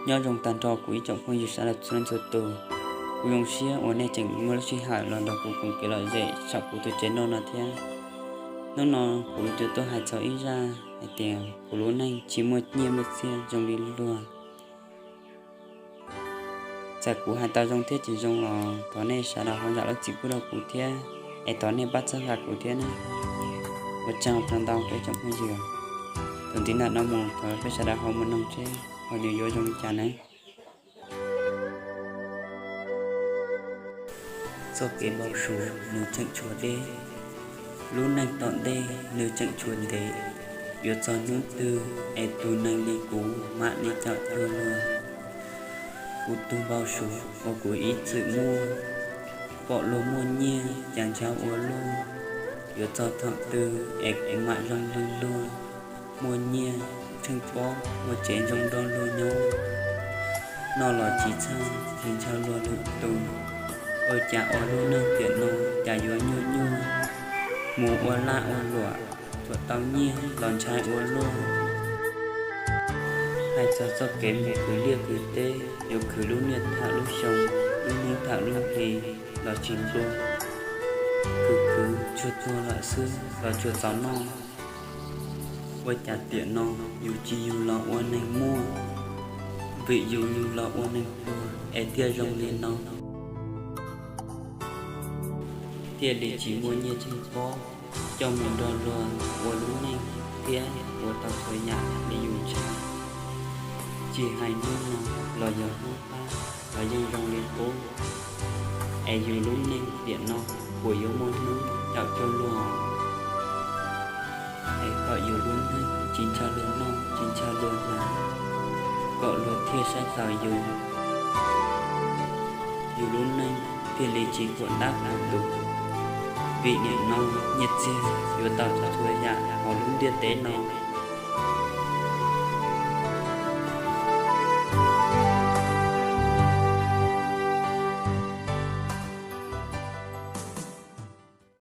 Nyob zoo tag nrho kuv ib tsoom phooj ywg sawv daws txhua leej txhua tus. Kuv zoo siab uas nej tseem muaj lub sij hawm los nrog kuv koom kev lom zem saum kuv tus tsev no no thiab. Hnub no kuv yuav tuaj hais txog ib zaj hais tias kuv lub neej tsis muaj nyiaj muaj txiag zoo li luag. Txawm kuv hais tau zoo thiab tsis zoo los thov nej sawv daws ho zam lub txim pub rau kuv thiab, es thov nej pab txhawb nqa kuv thiab nawb. Ua tsaug ntau ntau rau ib tsoom phooj ywg. Thaum ntiv ntawm no mus thov peb sawv daws ho mus noog seb ho yuav zoo li cas nawb. Txoj kev npau suav nws tseem tshuav deb, lub neej tom ntej nws tseem tshuav ntev. Yuav txog hnub twg es tus neeg li kuv mam li caum cuag luag? Kuv tus npau suav uas kuv ib txwm muaj, pom luag muaj nyiaj cas ntshaw ua luaj. Yuav txog thaum twg es kuv mam zoo li luag, muaj nyiaj tsheej pob, muaj tsev zoo nrog luag nyob? Noj los tsis txhawj, tsis ntshaw luag lwm tus. Ua cas ua lub neej tiam no cas yuav nyuaj nyuaj, mus ua laj ua luam tsuas tau nyiaj los ntshai ua luaj. Hais txog txoj kev mus khwv liaj khwv teb, yuav khwv lub niaj thaum lub xyoo, lub hnub thaum lub hli los tsis nplua. Khwv khwv tsuag tsuag lawm xwb los tsuas txaus noj. Ua cas tiam no yus tsis yug los ua neeg muaj, vim yus yug los ua neeg pluag es thiaj zoo li no. Thiaj li tsis muaj nyiaj tsheej pob coj mus nrog luag ua lub neej thiab ua tau txhua yam li yus ntshaw. Tsis hais hnub no los yog hnub qab los yeej zoo li qub, es yus lub neej tiam no puas yuav muaj hnub caum cuag luag? Es kom yus lub neej tsis ntshaw luag noj tsis ntshaw luag hnav, kom luag thiaj saib taus yus, yus lub neej thiaj li tsis khuam dab khuam tus. Vim nim no nyiaj txiag yuav tau txhua yam hauv lub ntiaj teb no.